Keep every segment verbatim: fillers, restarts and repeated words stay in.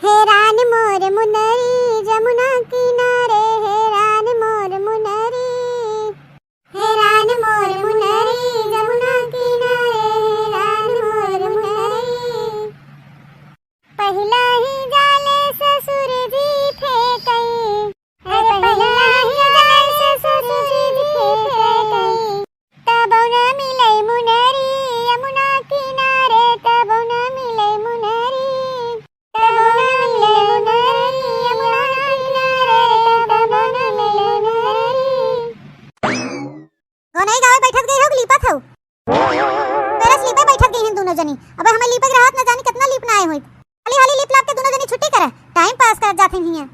हैरान मोर मुनरी जमुना किनारे, हैरान मोर मुनरी, हैरान मोर मुनरी जमुना किनारे, हैरान मोर मुनरी। पहिला ही जाले ससुर जी फेंकई, अरे पहिला ही जाले ससुर जी फेंकई, तबौ न मिलै मुनरी यमुना किनारे, तबौ न मिलै मुनरी, तबौ न मिलै मुनरी यमुना किनारे, तबौ न मिलै मुनरी। गौनई गावे बैठत गई हो कि लीपत हो? पेरस लीपे बैठत गई हैं दुनो जनी। अब हमें लीपे के रहत न जानी कितना लीप ना आए होई। हाली हाली लीप लाप के दुनो जनी छुट्टी करे, टाइम पास करत जात हैं हियां।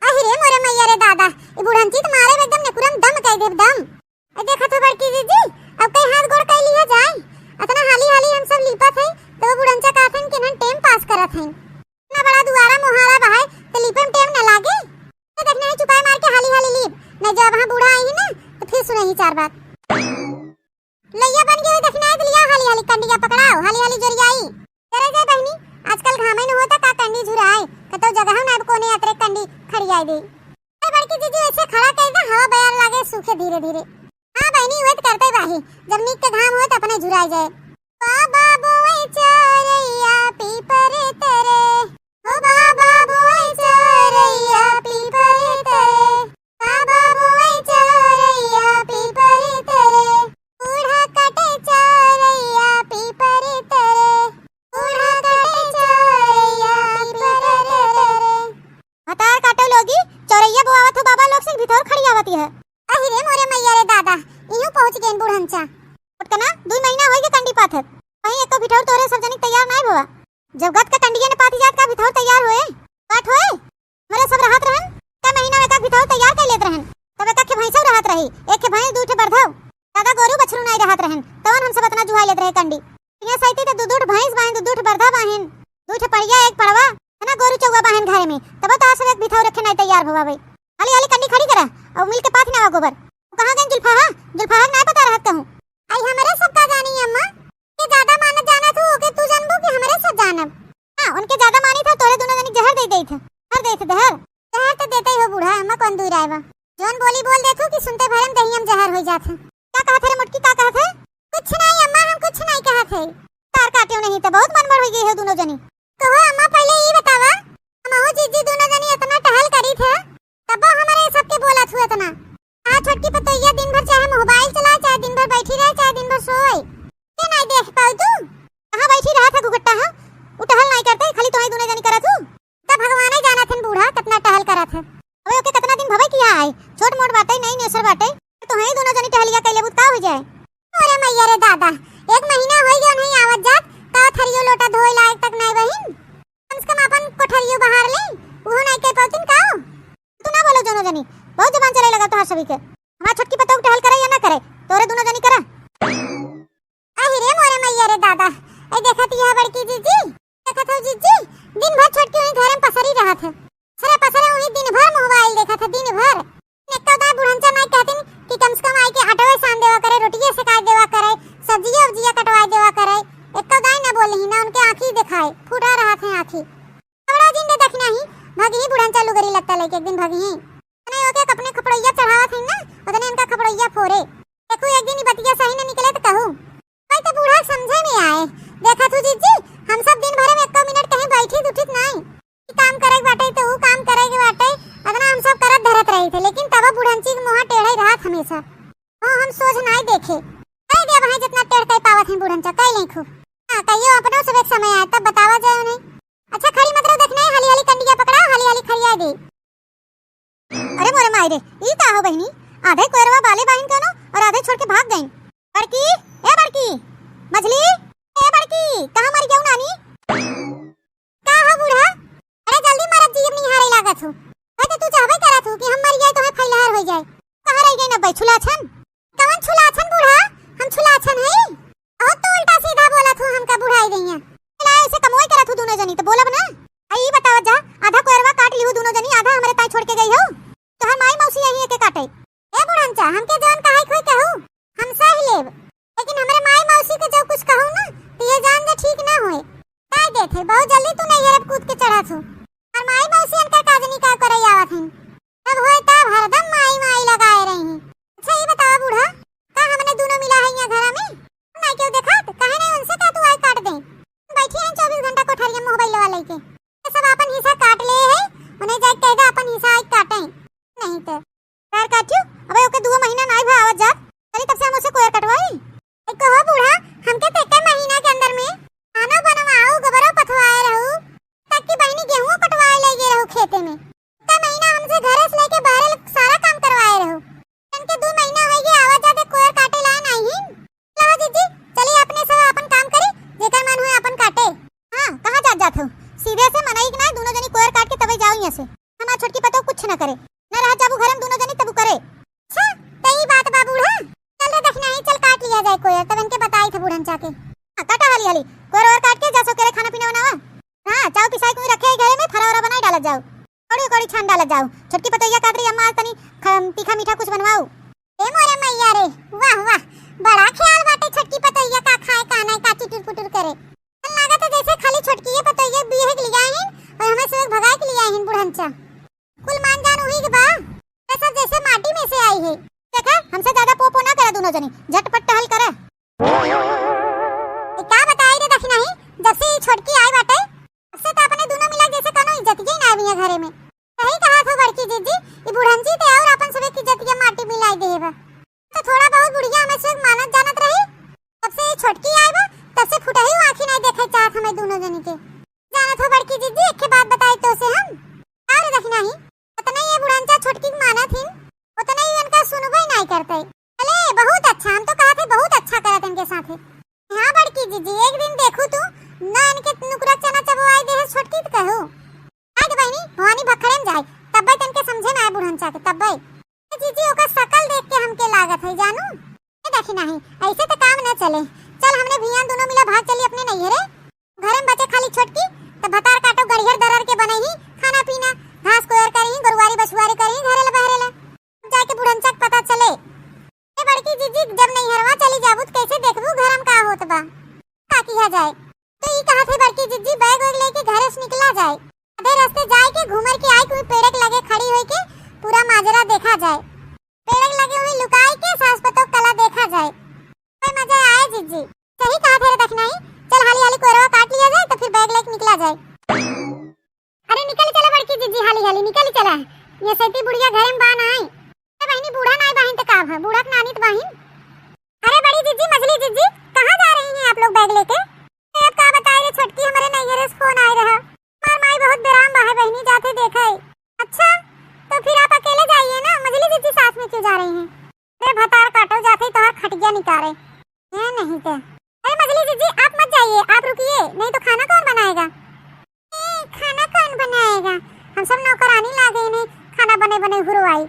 अहि रे मोरे मैया रे दादा, ई बुढ़ंची त मारे में एकदम नेकुरम दम कइ देब दम। ए देखत हो बड़की जीजी, अब कई हाथ गोड़ कइ लिया जाए। अतना हाली हाली हम सब लीपत हई, त वो बुढ़ंचा कहत हन कि इन्हन टेम पास करत हइन। इतना बड़ा दुआरा मोहारा बहाए, त लीपे में टेम न लागे? त देखना है चुपाए मार के हाली हाली लीप, नहीं जो अब हाँ बूढ़ा आई ही ना, त फिर सुनइही चार बात। लइया बन गई हो दखिनाई, त लिया हाली हाली कंडिया पकड़ाओ, हाली हाली जोरियाई। करे जाए बहिनी, आजकल घामे न होता का कंडी झुराए, कतौ जगह ना अब कोने अतरे कंडी खड़ियाई दे। ए बड़की जीजी ऐसे खड़ा कइ दे, हवा बयार लागे सूखे धीरे धीरे। हाँ बहिनी, उहे त करते बाही, जब नीक के घाम होए त अपने झुराई जाए। बाबा बोए चोरैया पीपर तरे, ओ बाबा बोए चोरैया पीपर तरे, बाबा बोए चोरैया पीपर तरे, बूढ़ा काटे चोरैया पीपर तरे, बूढ़ा काटे चोरैया पीपर तरे। भतार काटो लोगी, चोरैया बोआवत हो बाबा लोग से भितौर खड़ी आवत है। अहि रे मोरे मैया रे दादा, इहू पहुँच गइन बुढ़ंचा। ओटकना, दुई महीना होई गे कंडी पाथत। कहीं एको भिठौर तोरे सब जनिक तैयार नाई भवा। जब गत के कंडिया ने पाथी जात का भिठौर तैयार होए? काट होए? मरे सब रहत रहन, कै महीना में का भिठौर तैयार कर लेत रहन। तब एक खे भैंसौ रहत रही, एक खे भैंस, दू ठे बरधौ। ज्यादा गोरू बछरू नाई रहत रहन, तवन हम सब अतना जुहाई लेत रहे कंडी। यहाँ सैती त दू दू ठे भैंस बाहिन, दू दू ठे बरधा बाहिन, दू ठे पड़िया, एक पड़वा, है ना, गोरू चौवा बाहिन घरे में। तब तो सब एक भिठौर रखे नाई तैयार भवा भाई। हाली हाली कंडी खड़ी करा, और मिल के पाथ नावा गोबर। वो कहाँ गइन जुल्फाहा? जुल्फाहा के नाई पता रहत कहूँ। आई हमरे सब का जानी अम्मा, के ज्यादा मानत जानत हूँ, ओके तू जानबू कि हमरे सब जानब? हाँ, उनके ज्यादा मानी था, तोरे दुनो जनी जहर दे देई थे। जहर दे थे, जहर। जहर तो देते ही हो बूढ़ा, अम्मा कौन दूर आए बा। जौन बोली बोल देथू कि सुनते भरम दहियम जहर हो जात है। का कहत है रे मोटकी, का कहत है? कुछ नहीं अम्मा, हम कुछ नहीं कहत है। तार काटियो नहीं तो बहुत मन बड़ हो गई हो दुनो जनी। कहो अम्मा, पहले ई बतावा, हमहू जीजी दुनो जनी इतना टहल करी थे, तब हमरे सबके बोला थू इतना। आ छोटकी पतोहिया दिन भर चाहे मोबाइल चलाए, चाहे दिन भर बैठी रहे, चाहे दिन भर सोए, के नहीं देख पाऊ तू? कहाँ बैठी रहा था घुघट्टा, हाँ? उ टहल नहीं करते, खाली तुम्हें दुनो जनी करत हूँ। तब भगवान ही जानत हन बूढ़ा कितना टहल करत है। अबे ओके कितना दिन भवे किया है, छोट मोट बाटे, नहीं नेसर बाटे, तो ही दुनो जनी टहलिया कैले बुत का हो जाए। अरे मैया रे दादा, एक महीना होई गयो नहीं आवत जात, का थरियो लोटा धोए लायक तक नहीं बहिन। कम से कम अपन कोठरियो बहार ले, उहो नहीं कह पाउतिन का? तू ना बोलो दोनों जनी, बहुत जबान चले लगा तोहार सभी के। हमार छोटकी पतोह टहल करे या ना करे, तोरे दोनों जनी करा। अहि रे मोरे मैया रे दादा, ए देखत यह बड़की जीजी, देखत हो जीजी, दिन भर छोटकी वहीं घरे में पसरी रहत है। पसरे पसरे वहीं दिन भर मोबाइल देखत है, दिन भर। एक्को दाई बुढ़नचा नाई कहतिन कि कम से कम आई के आटवे सान देवा करे, रोटिये सेकाय देवा करे, सब्जिये उब्जिये कटवाय देवा करे। एक्को दाई ना बोलही, ना उनके आँखी देखाए, फूटा रहत है आँखी। खबड़ा जिन दे दखिना ही, भगही बुढ़नचा लुगरी लत्ता लेके एक दिन भगही। नहीं ओके अपने खपड़ोइया चढ़ावत हईन ना, ओतने इनका खपड़ोइया फोरे। देखू एक दिन ई बतिया सही न निकले त कहू। भाई तो बूढ़ा समझे में आए। देखत हू जीजी, हम सब दिन भरे में एक्को मिनट कहीं बैठी उठित नाई। ई काम करे के बाटे तो ऊ काम करे के बाटे, अतना हम सब करत धरत रही थे, लेकिन तब बुढ़नची के मुँहा टेढ़े रहत हमेशा। हाँ, हम सोझ नाई देखे। कह दिया भाई जितना टेढ़ कह पावत हैं बुढ़नचा, कह लें खूब। हाँ, कहियो अपनो सब एक समय आए तब बतावा जाए उन्हें। अच्छा खड़ी मत रहो, देखना है, हाली हाली कंडिया पकड़ा, हाली हाली खड़िया दे। अरे मोरे माई रे, ई का हो बहिनी? आधे कोयरवा बाले बाहिन कनो और आधे छोड़ के भाग गईन। बड़की, ए बड़की, मझली, ए बड़की, कहाँ मर गयो नानी? का हो बूढ़ा? अरे जल्दी मरत जीव निहारे लागत हो। है तो तू चाहबे करत हो कि हम मर जाए तो है फैलहार हो जाए। कहाँ रह गई न बे छुलाछन? कवन छुलाछन बूढ़ा? हम छुलाछन हई? बहुत तू उल्टा सीधा बोलत हो, हमका बुढ़ाई गई है। चला ऐसे कमोई करत हो दोनों जनी, तो बोलब ना। आ ई बतावत जा, आधा कोयरवा काट लिहू दोनों जनी, आधा हमरे ताई छोड़ के गई हो। तोहर माई मौसी यही एके काटे। ए बुढ़नचा, हमके जवन कहे खोई कहू, हम सह लेब, लेकिन हमरे माई मौसी के जो कुछ कहू ना, तो ये जान जा ठीक ना होए। कह देत है, बहुत जल्दी तू नैहर अब कूद के चल हमार माई मौसी इनकर का जनी का करे आवत हईं। तब होए तब हरदम माई माई लगाए रही हैं। अच्छा, ई बतावा बूढ़ा, का हमने दुनो मिला है यहाँ घरा में? नाहीं केहू देखात, काहे नाहीं उनसे का तू आई काट दे? बैठी हैं चउबीस घंटा कोठरिया मोबाइलवा लइके। ये सब आपन हिस्सा काट ले है, उन्हें जाके कह दे आपन हिस्सा आई काटे। नहीं तो। कोयर काटियो, अबे ओके दुओ महीना नाहीं भा आवत जात। चली तब से हम उसे कोयर कटवाई। ए कहो बूढ़ा, हमके तो एक महीना के अंदर में खानो बनवाऊ, गोबरो पथवाए रहू, तक की बहिनी गेहूं कटवाए ले गए रहू खेते में। एक महीना हमसे घरे से लेके बाहरे ले सारा काम करवाए रहू। इनके दो महीना हो गए, आवा जाते कोयर काटे लाए नाहीं। लो जीजी, चली अपने सब अपन काम करी, जेकर मन होए अपन काटे। हाँ, कहाँ जात जात हो? सीधे से मनई के ना, दुनो जनी कोयर काट के तबे जाओ यहाँ से। हमार छोटकी पतोह कुछ न करे, न रह जाबू घर में दुनो जनी तबू करे। अच्छा, त ई बात बा बूढ़ा। चल रे दखिनाही, चल काट लिया जाए कोयर, तब इनके बताई थे बूढ़न चाके। हाँ, काटा हाली हाली, कोयर ओयर काट के जा सो करे खाना पीना बनावा। हाँ, चाउ पिसाई कुई रखे है घरे में, फरा ओरा बनाई डालत जाओ। कौड़ी कौड़ी छान डालत जाओ। छोटकी पतोहिया कहत रही, "अम्मा, आज तनी ख-, तीखा मीठा कुछ बनवाओ।" ए मोरे मैया रे, वाह, वाह, बड़ा ख्याल बाटे छोटकी पतोहिया का खाए, का नाई, का चुटुर पुटुर करे। चल लागत है जैसे खाली छोटकी ये पतोहिया बियाह के लिए आए हैं और हमें से भगाए के लिए आए हैं बुढ़नचा। कुल मान जान उही के बा, ये सब जैसे माटी में से आई है। देखा, हमसे ज्यादा पो पो ना करे दुनो जनी, झटपट टहल करे। ए, का बताई रे दखिनाही, जब से ई छोटकी आई बाटे, तब से त अपने दुनो मिला जैसे कौनो इज्जतिये ना आवी है घरे में। सही कहा थो बड़की जीजी, ई बुढ़नची ते और अपन सबे की इज्जतिया माटी मिलाई दे बा। तो थोड़ा बहुत बुढ़िया हमें से मानत जानत रही, तब से ई छोटकी आई बा, तब से फुटही आँखी नहीं देखे चाहत हमें दुनो जनी के। जानत हो बड़की जीजी, एक बात बताई तो से हम, और दखिनाही, उतना ये बुढ़नचा छोटकी के मानत हिन, उतना ही इनका सुनबे नहीं करते। अले, बहुत अच्छा, हम तो कहत है, बहुत अच्छा करत इनके साथे। हाँ बड़की जीजी, एक दिन देखू तू, ना इनके नुकरा चना चबवाई दे है छोटकी त कहू। आज बहिनी, भवानी भखड़े में जाए, तब्बे तनके समझे में आए बुढ़नचा के, तब्बे। ए जीजी, ओकर शकल देख के हमके लागत है, जानू। ए दखिनाही, ऐसे त काम न चले। चल, हमने भियान दुनो मिला भाग चली अपने नैहरे। घरे में बचे खाली छोटकी, त भतार काटो गड़ियर दरर के बनई ही, खाना पीना, घास कोयर करी, गोरुआरी बछुआरी करी, घरे ले बहरे ले। जाके बुढ़नचा के पता चले। ए बड़की जीजी, जब नैहरवा चली जाबू त कैसे देखबू घर में का होत बा? का किया जाए? तो ई कहा थे बड़की जीजी, बैग वैग लेके घरे से निकला जाए। आधे रास्ते जाए के घूमर के आए, कोई पेड़ के लगे खड़ी होई के पूरा माजरा देखा जाए। पेड़ के लगे हुई लुकाई के सास पतोह कला देखा जाए। कोई मजा आए जीजी। सही कहा थे रे दखिनाही, चल हाली हाली कोयरवा काट लिया जाए तो फिर बैग लेके निकला जाए। अरे निकल चला बड़की जीजी, हाली हाली निकल चला। ये सेती बुढ़िया घरे में बा ना आई। अरे बहिनी, बूढ़ा नाई बाहिन त का भा, बूढ़ा के नानी त बाहिन। अरे बड़ी जीजी, मझली जीजी, कहाँ जा रही हैं आप लोग बैग लेके? ए, अब का बताए रे छोटकी, हमरे नैहरे से फोन आए रहा। हमार माई बहुत बेराम बा है बहिनी, जाते देखा है। अच्छा, तो फिर आप अकेले जाइए ना, मझली जीजी साथ में क्यों जा रही हैं? अरे भतार काटो जाते ही तोहार खटिया निकारे। ए नहीं तो। अरे मझली जीजी, आप मत जाइए, आप रुकिए, नहीं तो खाना कौन बनाएगा? ए, खाना कौन बनाएगा? हम सब नौकरानी लागे ने खाना बने बने हुरवाई।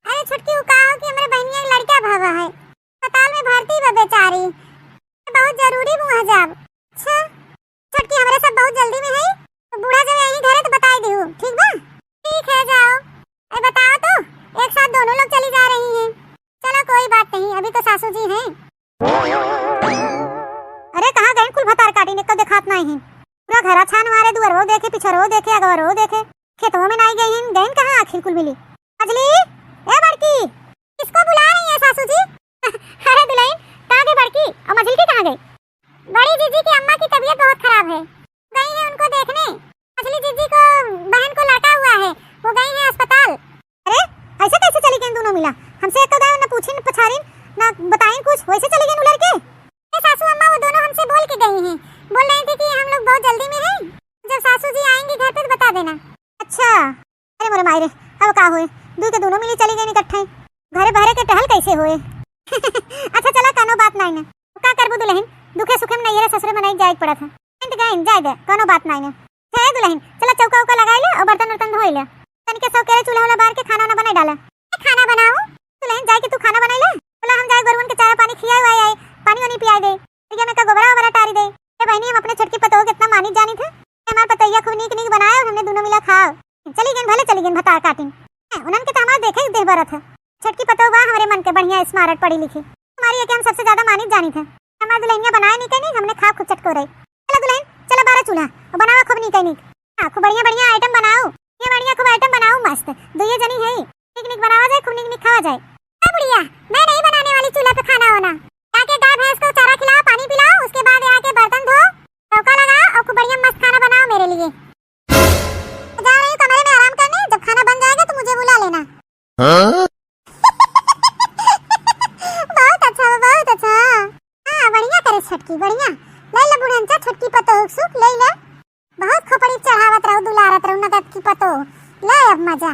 अरे छोटकी, उ का हो कि हमरे बहिनिया के लड़का भवा है, अस्पताल में भर्ती बा बेचारी, बहुत जरूरी मुँह जाब। अच्छा छोटकी, हमरे सब बहुत जल्दी में है, तो बूढ़ा जब यहीं घरे तो बताई दिहू, ठीक बा? ठीक है, जाओ। ए बताओ तो, एक साथ दोनों लोग चली जा रही हैं। चलो कोई बात नहीं, अभी तो सासू जी हैं। अरे कहाँ गईं कुल भतार काटिन, एक्को देखात नाहीं। पूरा घरा छान मारे, दुअरवो देखे, पिछरवो देखे, अगवरवो देखे, खेतवो में नाहीं गईं, गईं कहाँ आखिर कुल मिली? मझली, ए बड़की, किसको बुला रही है सासू जी? अरे दुलहिन, कहाँ गई बड़की? और मझिलकी कहाँ गई? बड़ी जीजी की अम्मा की तबीयत बहुत खराब है, गई है उनको देखने। मझली जीजी को, बहन को लड़का हुआ है, वो गई है अस्पताल। अरे, ऐसे कैसे चली गईं दुनो मिला? हमसे एक्को दाईं न पूछिन, पछारिन, न बताइन कुछ, वैसे चली गईं उलर के? ए सासू अम्मा, वो दोनों हमसे बोल के गई हैं, बोल रही थी कि हम लोग बहुत जल्दी में हैं, जब सासू जी आएंगी घर पे तो बता देना। अच्छा, अरे मोरे माई रे, अब का होए, दुई के दुनो मिली चली गईं इकट्ठे, घरे बहरे के टहल कैसे होए? अच्छा चला, कौनो बात नाई न, का करबू दुलहिन, दुखे सुखे में नैहरे ससुरे मनई जाए के पड़त है। गईं त गईं, जाए दे, कौनो बात नाई न। हे दुलहिन, चला चौका लगाई ले और बर्तन उर्तन धोई ले, तनिके सौकेरे चूल्हा वाला बार के खाना वाना बनाई डाला। ए, खाना बनाऊ? दुलहिन, जाए के तू खाना बनाई ले, बोला हम जाए गोरुअन के चारा पानी खियाए उआए आए, पानी वानी पियाए दे। भैया में का गोबरा वोबरा टारी दे। ए बहिनी, हम अपने छोटकी पतोह के इतना मानित जानित है, हमार पतोहिया खूब नीक नीक बनाए और हमने दुनो मिला खाओ। चली गईं, भले चली गईं भतार काटिन। हैं, उन्हन के तो हमार देखे के देह बरत है। छोटकी पतोह बा हमरे मन के बढ़िया, smart, पढ़ी लिखी। हमारी एके हम सबसे ज्यादा मानित जानित है। हमार दुलहिनिया बनाए नीक नीक, हमने खा खूब चटकोरे। चला दुलहिन, चला बारा चूल्हा और बनावा खूब नीक नीक। खूब बढ़िया बढ़िया आइटम बनाऊ, ये बढ़िया खूब आइटम बनाऊ, मस्त। दुइये जनी है, निक निक बनावा जाए, खूब निक निक खावा जाए। ए बुढ़िया, मैं नहीं बनाने वाली चूल्हा पे खाना वाना। जाके गाय भैंस को चारा खिलाओ, पानी पिलाओ, उसके बाद आके बर्तन धो, चौका लगाओ और खूब बढ़िया मस्त खाना बनाओ मेरे लिए। जा रही हूँ कमरे में आराम करने, जब खाना बन जाएगा तो मुझे बुला लेना। हाँ? बहुत अच्छा बा, बहुत अच्छा। हाँ, बढ़िया करे छोटकी, बढ़िया। ले ले बुढ़नचा, छोटकी पतोह सुख ले ले। बहुत खोपड़ी चढ़ावत रहू, दुलारत रहू नगद की पतोह। ले अब मजा।